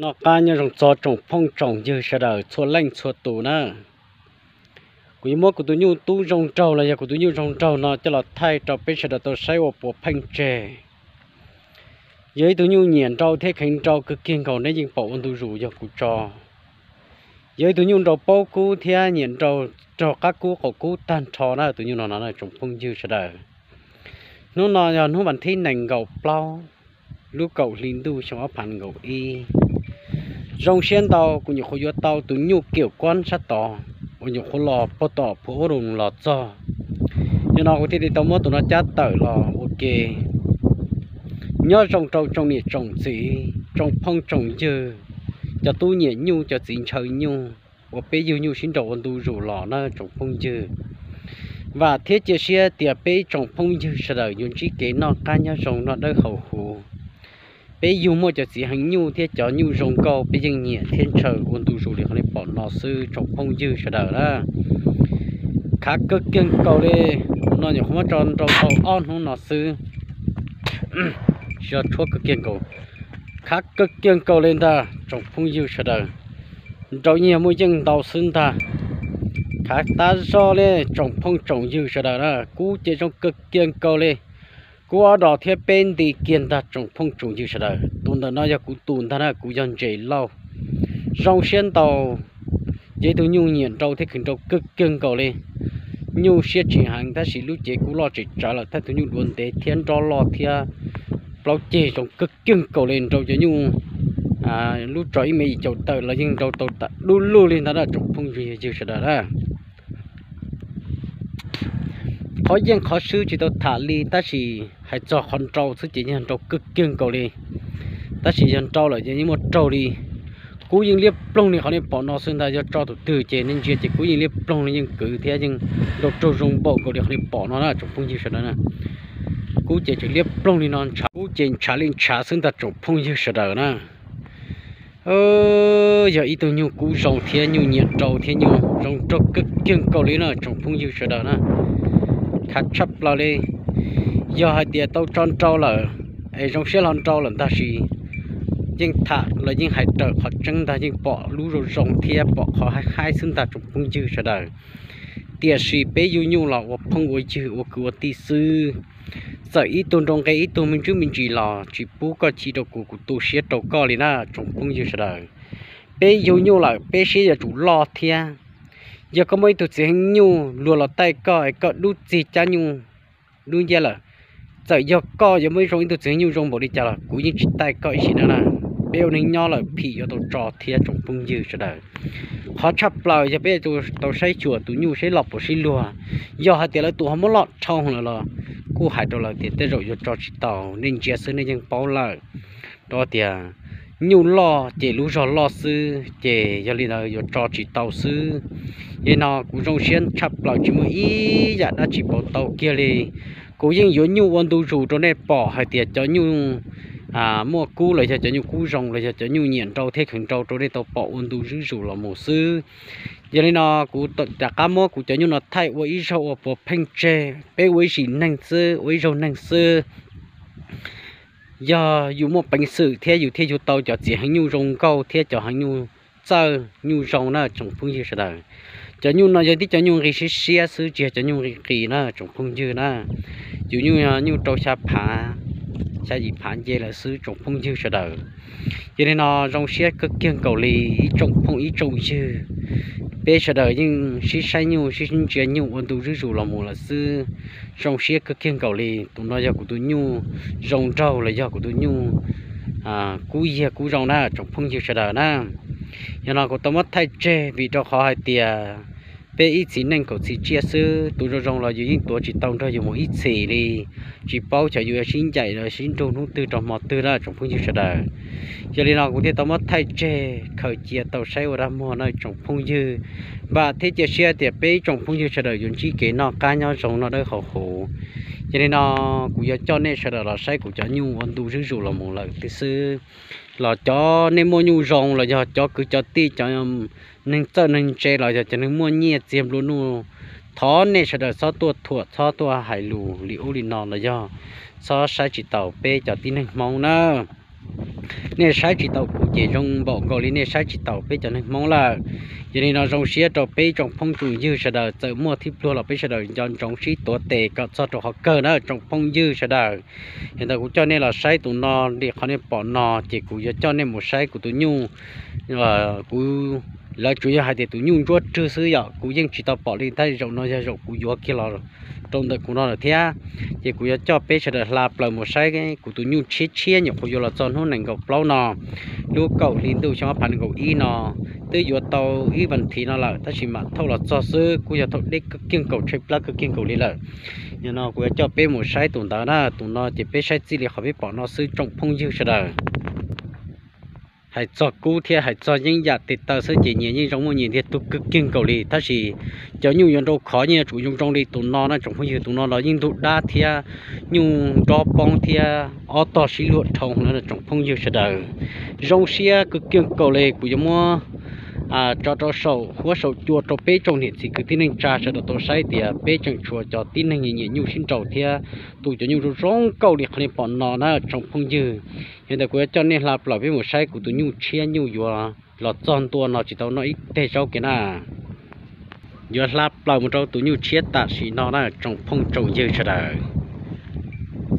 Noj qab nyob zoo txog tsoom phooj tsoom ywg sawv daws txhua leej txhua tus na. Kuv yuav muab kuv tus nyuj tub zoo nraug los yog kuv tus nyuj zoo nraug no coj los thaij rau peb sawv daws tau saib ua puas pheej tseg. Yog ib tug nyuj nyiam nrau thiab kheev nrau kawg kiag nkaus, neb yeej pom ua ntu zus yog kuv tso. Yog ib tug nyuj nrau paub kub thiab nyiam nrau raug qab kub qaum kub tag nrho na tus nyuj no no na tsoom phooj ywg sawv daws. Hnub no yog hnub vas thib nees nkaum plaub lub kaum hli ntuj xyoo ob phav nees nkaum ib. Zoo siab ntau kuv nyuam qhuav yuav tau tus nyuj kiam kuab sab tod uas nyuam qhuav los puag tom Phuv Ub Loos los txog. Yog no kuv thiaj li tau muab tus no cab tawm los ua ke. Nyob zoo rau tsoom niam tsoom txiv, tsoom phooj tsoom ywg, cov tub nyiam nyuj, cov txiv ntshaw nyuj, uas peb yug nyuj sib nrau ua ntu zus los na tsoom phooj ywg. Vam thiab cia siab tias peb ib tsoom phooj ywg sawv daws yuav ntsib kev noj qab nyob zoo noj dawb haus huv. Peb yug muaj cov txiv heev nyuj thiab cov nyuj zoo nkauj peb yeej nyiam thiab ntshaw ua ntu zus li qhov nej pom no xwb tsoom phooj ywg sawv daws na. Khav kawg kiag nkaus li, no nyuam qhuav muab tso nrau tau ob hnub no xwb. Sib tshuab kawg kiag nkaus, khav kawg kiag nkaus li ntag tsoom phooj ywg sawv daws. Nrau yeej yog muaj yeej ntau xwb ntag. Khav tab zog li tsoom phooj tsoom ywg sawv daws na, kub ces zoo kawg kiag nkaus li. Kub ob dos thiab peb nti kiag ntag tsoom phooj tsoom ywg sawv daws. Tus ntawm no yog kuv tus ntag na, kuv yog Ntses Lauj. Zoo siab ntau, yog ib tug nyuj nyiam nrau thiab kheev nrau kawg kiag nkaus li. Nyuj siab tsis heev tab sis lub cev kub loj tsis tsawv lawm, thawj tus nyuj duav ntev thiab nrob loj thiab plaub ceg zoo kawg kiag nkaus li, nrau cov nyuj lub tso ib me yim caum tawm los yeej nrau tau tas dub lug li ntag na tsoom phooj ywg sawv daws na. Qhov yeej qhov swb tsis tau tham li tab sis hais txog qhov nrau xwb ces yog nrau kawg kiag nkaus li. Tab sis yog nrau lawm ces yeej muaj raug li. Kub yeej liab ploog li qhov nej pom no xwb ntag, yog tso tus twg ces nej ntsia ces kub yeej liab ploog li, yeej kwv thiab yeej nrau raug zoo npaum nkaus li qhov nej pom no na tsoom phooj ywg sawv daws na. Kub ces tseem liab ploog li no, ntshav kub ces ntshav li ntshav xwb ntag tsoom phooj ywg sawv daws na. Yog ib tug nyuj kub zoo thiab nyuj nyiam nrau thiab nyuj zoo nraug kawg kiag nkaus li na tsoom phooj ywg sawv daws na. Khav tshaj plaws li, yog hais tias tau tso nrau lawm es zoo siab hlo nrau lawm ntag sis yeej tham los yeej hais raws qhov tseeb ntag, yeej pom lub zoo zoo thiab pom qhov haib haib xwb ntag tsoom phooj ywg sawv daws. Tiam sis peb yug nyuj los ua phooj ua ywg ua kwv ua tij xwb. Txawm ib tug nrau nqe ib tug me ntsuj me ntsis los tsis pub koj chim rau kuv, kuv tu siab rau koj li na tsoom phooj ywg sawv daws. Peb yug nyuj lawm peb siab yuav tsum loj thiab. Yog koj muaj ib tug txiv heev nyuj luag los taij koj es koj dub txig cab nyuj dub nciab lawm, txawm yog koj yuav muaj ib zoo ib tug txiv heev nyuj zoo npaum li cas los kuv yeej tsis taij koj ib sim neej na. Peb ua neej nyob lawm phim yuav tau tso thiab tsoom phooj ywg sawv daws. Qhov tshaj plaws yog peb yuav tau saib xyuas tus nyuj saib los puas sib luag. Yog hais tias lawv tus ho muab loj dhau lawm los kuj hais rau lawv tias tej zaum yuav tso tsis tau, nej ntsia xwb nej yeej paub lawm. Rau tias nyuj loj ces lub zog loj xwb ces yog li ntawd yuav tso tsis tau xwb. Yog li no kuv zoo siab tshaj plaws tsis muaj ib yam dab tsi pauv tau kiag li. Kuv yeej yuav nyuj ua ntu zus rau nej pom hais tias cov nyuj muaj kub los yog cov nyuj kub zoo los yog cov nyuj nyiam nrau thiab kheev nrau rau nej tau pom ua ntu zus los mus xwb. Yog li no kuv rov qab muab kuv cov nyuj no thaij ua ib zaug ua puas pheej tseg, peb ua ib sim neej xwb, ua ib zaug neej xwb. Yog yus muaj peev xwm thiab yus thiaj yug tau cov txiv heev nyuj zoo nkauj thiab cov heev nyuj txawj nyuj zoo na tsoom phooj ywg sawv daws. Cov nyuj no yog tib cov nyuj nqi siab siab xwb, tsis yog cov nyuj nqi qis na tsoom phooj ywg na. Yus nyuj, nyuj rau xya phav, xya yim phav nce lawm xwb tsoom phooj ywg sawv daws. Yog li no zoo siab kawg kiag nkaus li ib tsoom phooj ib tsoom ywg. Peb sawv daws yeej sib saib nyuj sib ntsia nyuj ua ntu zuj zus los mus lawm xwb. Zoo siab kawg kiag nkaus li, tus no yog kuv tus nyuj zoo nraug los yog kuv tus nyuj kub yiag kub zoo na tsoom phooj ywg sawv daws na. Yog no kuv tau muab thaij tseg vim rau qhov hais tias peb ib txhis neej kaum txhis tsiaj xwb, tus zoo zoo los yus yeej tuav tsis tau nrog yus mus ib txhis li. Tsis paub xyov yus yuav sib ncaim los sib nrug hnub twg rau hmo twg na tsoom phooj ywg sawv daws. Yog li no kuv thiaj tau muab thaij tseg khaws cia tau saib ua dab muag na tsoom phooj ywg. Vam thiab cia siab tias peb ib tsoom phooj ywg sawv daws yuav ntsib kev noj qab nyob zoo noj dawb haus huv. Yog li no kuv yuav coj nej sawv daws los saib kuv cov nyuj ua ntu zuj zus los mus lawm xwb. Los cov nej muaj nyuj zoo los yog cov kwv cov tij, cov neeg txawj neeg ntse los yog cov neeg muaj nyiaj txiag nplua nuj, thov nej sawv daws txhob tuaj thuam txhob tuaj hais lus li ub li no los yog txhob saib tsis taus peb cov tib neeg Hmoob na. Nej saib tsis taus kuv ces zoo npaum nkaus li nej saib tsis taus peb cov neeg Hmoob lawm. Yog li no zoo siab rau peb tsoom phooj tsoom ywg sawv daws, txawm muaj thib pluag los peb sawv daws nco ntsoov sib tuav tes kom txog rau qhov kawg na tsoom phooj ywg sawv daws. Yog ntawd kuv coj nej los saib tus no li qhov nej pom no ces kuv yuav coj nej mus saib kuv tus nyuj. Kuv, lawv tsuas yog hais tias tus nyuj ntsuab rwg xwb yom, kuv yeej tsis tau pom li, tab sis zaum no yog zaum kuv yuav kiag los rau ntawm kuv no lawm thiab. Ces kuv yuav coj peb sawv daws hla plaws mus saib kuv tus nyuj tshiab tshiab nyuam qhuav yuav los txog hnub nees nkaum plaub no, lub kaum hli ntuj xyoo ob phav nees nkaum ib no, twb yuav tau ib vas thiv no lawm tab sis mam thauj los txog xwb, kuj yog thaum deb kawg kiag nkaus, tshaib plab kawg kiag nkaus li lawm. Yog no kuv yuav coj peb mus saib tus ntawd na, tus no ces peb saib txij li qhov peb pom no xwb tsoom phooj ywg sawv daws. Hais txog kub thiab hais txog yeeb yam tes taw xwb ces nyias yeej zoo muaj nyias ntiag tug kawg kiag nkaus li, tab sis cov nyuj yuav nrau khov yeej yuav tsum zoo zoo li tus no na tsoom phooj ywg. Tus no los yeej ntug dab thiab nyuj nrob poob thiab ob tog sib luag dhau na tsoom phooj ywg sawv daws. Zoo siab kawg kiag nkaus li, kuv yuav muab tso rau saum huab saum cua rau peb tsoom niam txiv kwv tij neej tsa sawv daws tau saib tias peb tseem tshuav cov tib neeg nyiam nyiam nyuj sib nraus thiab tu cov nyuj zoo zoo nkauj li qhov nej pom no na tsoom phooj ywg. Yog ntawd kuv yuav coj nej hla plaws peb mus saib kuv tus nyuj tshiab nyuj yuav los txog ntua no tsis tau noj ib teg zaub kiag na. Yuav hla plaws mus rau tus nyuj tshiab tam sim no na tsoom phooj tsoom ywg sawv daws.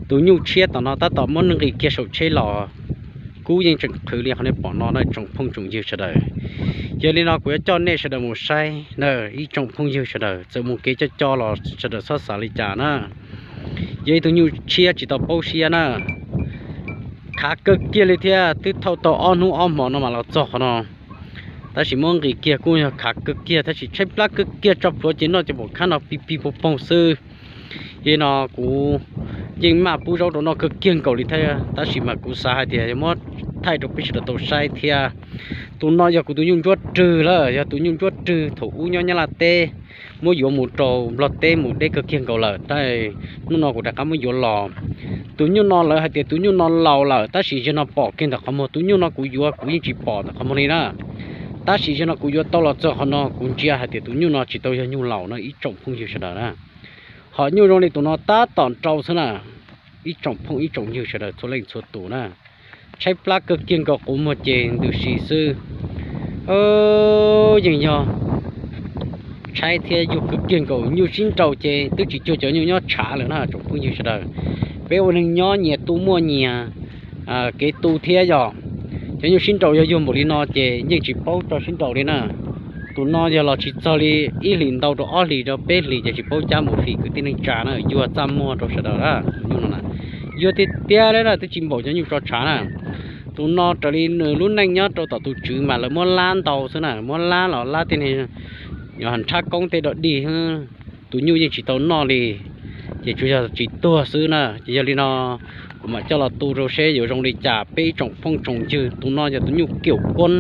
Tus nyuj tshiab tom no tab tom muab nqis kiag saum tsheb los, kub yeej tseem qhwv li qhov nej pom no na tsoom phooj tsoom ywg sawv daws. Yog li no kuv yuav coj nej sawv daws mus saib na ib tsoom phooj ywg sawv daws, txawm mus kev coj coj los sawv daws txhob xav li cas na. Yog ib tug nyuj tshiab tsis tau paub siab na, khav kawg kiag li thiab, twb thauj tau ob hnub ob hmo no mam los txog qhov no. Tab sis muab nqis kiag kuj yog khav kawg kiag, tab sis tshaib plab kawg kiag, tso plhuav ces noj cov pom khab no pig pig poog poog xwb. Yog li no kuv yeej maj pub zaub rau noj kawg kiag nkaus li thiab, tab sis mas kuv xav hais tias yog muab thaij rau peb sawv daws tau saib thiab. Tus no yog kuv tus nyuj ntsuab rwg lawm, yog tus nyuj ntsuab rwg thaum ub nyob Nyab Laj teb, muab yuav mus rau Nplog teb mus deb kawg kiag nkaus lawm, tab hnub no kuv rov qab muab yuav los. Tus nyuj no lawv hais tias tus nyuj no laus lawm, tab sis zaum no pom kiag ntawm qhov muag. Tus nyuj no kuv yuav kuv yeej tsis pom ntawm qhov muag li na, tab sis zaum no kuv yuav tau los txog qhov no kuv ntsia hais tias tus nyuj no tsis tau yog nyuj laus no ib tsoom phooj ywg sawv daws na. Hom nyuj zoo li tus no tab tom nrau xwb na, ib tsoom phooj ib tsoom ywg sawv daws txhua leej txhua tus na. Tshaib plab kawg kiag nkaus, quv muag ces ntws si xwb. Yeej yog tshaib thiab yug kawg kiag nkaus, nyuj sib nraus ces twb tsis cuag cov nyuj nyob tshav lawm na tsoom phooj ywg sawv daws. Peb ua neeg nyob nyias tu muaj nyias kev tu thiab yog. Cov nyuj sib nraus yog yug npaum li no ces yeej tsis paub tso sib nraus li na. Tus no yog los tsis txog li ib hlis ntau rau ob hlis rau peb hlis ces tsis paub cab mus hlis kwv tij neej tsa na, yuag txaj muag rau sawv daws na. Tus nyuj no na, yuag tiag tiag li na, twb tsis npaum cov nyuj tso tshav na. Tus no raws li nws lub neej nyob rau tom tus tswv mas lawv muab lab ntau xwb na, muab lab los lab tej niag nrhab koob tej dog dig, tus nyuj yeej tsis tau noj li, ces tsuas yog tsis tuag xwb na. Ces yog li no kuv mam coj los tu rau seb yuav zoo li cas peb ib tsoom phooj tsoom ywg. Tus no yog tus nyuj kiaum kuab,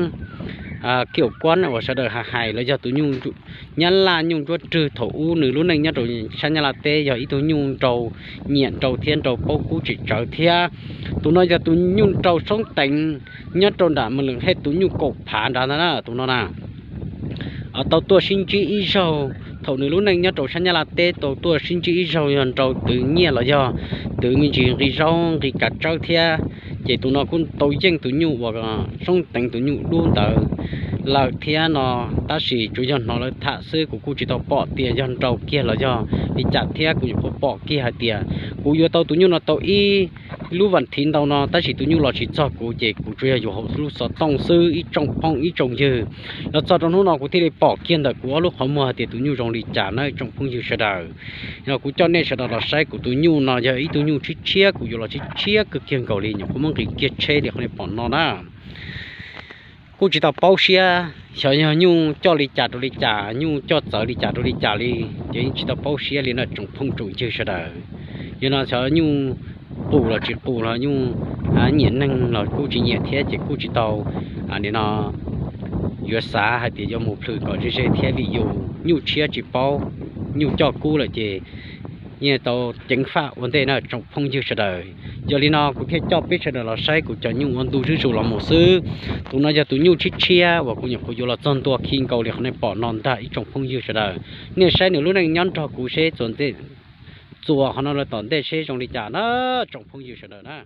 kiaum kuab uas sawv daws hais hais los yog tus nyuj Nyab Laj nyuj ntsuab rwg thaum ub nws lub neej nyob rau sab Nyab Laj teb, yog ib tug nyuj nrau, nyiam nrau thiab nrau paub kub tsis tsawv thiab. Tus no yog tus nyuj nrau soob teev nyob rau nram Mws Lwm Hej tus nyuj kaum phav nrad ntag na tus no na. Tau tuaj sib ntsib ib zaug thaum nws lub neej nyob rau sab Nyab Laj teb, tau tuaj sib ntsib ib zaug yog nrau twv nyiaj los yog twv me ntsis nqi zaub nqi kav tsawb thiab. Ces tus no kuj tau yeej tus nyuj uas soob teev tus nyuj dub ntawd lawm thiab no, tab sis tsuas yog hnov lawv tham xwb, kuv kuj tsis tau pom tias yog nrau kiag los yog li cas thiab. Kuv nyuam qhuav pom kiag hais tias kuv yuav tau tus nyuj no tau ib lub vas thiv ntau no, tab sis tus nyuj los tsis txog kuv, ces kuv tsuas yog yuav hauv lub xov tooj xwb ib tsoom phooj ib tsoom ywg. Los txog rau hnub no kuv thiaj li pom kiag ntawm kuv ob lub qhov muag hais tias tus nyuj zoo li cas na ib tsoom phooj ywg sawv daws. Yog kuv coj nej sawv daws los saib kuv tus nyuj no yog ib tug nyuj tshiab tshiab, kuv yuav los tshiab tshiab kawg kiag nkaus li, nyuam qhuav muab nqis kiag tsheb li qhov nej pom no na. Kuj tsis tau paub siab xyov yog nyuj coj li cas rau li cas, nyuj coj txawv li cas rau li cas li, ces yeej tsis tau paub siab li na tsoom phooj tsoom ywg sawv daws. Yog no xyov nyuj qus los tsis qus los nyuj nyiam neeg los kuj tsis nyiam thiab, ces kuj tsis tau, nim no yuav xav hais tias yuav mus plhws kom ze ze thiab, vim yus nyuj tshiab tsis paub, nyuj coj kub lawm ces yeej tau ceev faj ua ntej na tsoom phooj ywg sawv daws. Yog li no kuv thiaj coj peb sawv daws los saib kuv cov nyuj ua ntu zuj zus los mus xwb. Tus no yog tus nyuj tshiab tshiab uas kuv nyuam qhuav yuav los txog ntua khi nkaus li qhov nej pom no ntag ib tsoom phooj ywg sawv daws. Nej saib nws lub neej nyob nrog kuv seb txuas ntej, txuas qhov no lawm tom ntej seb zoo li cas na tsoom phooj ywg sawv daws na.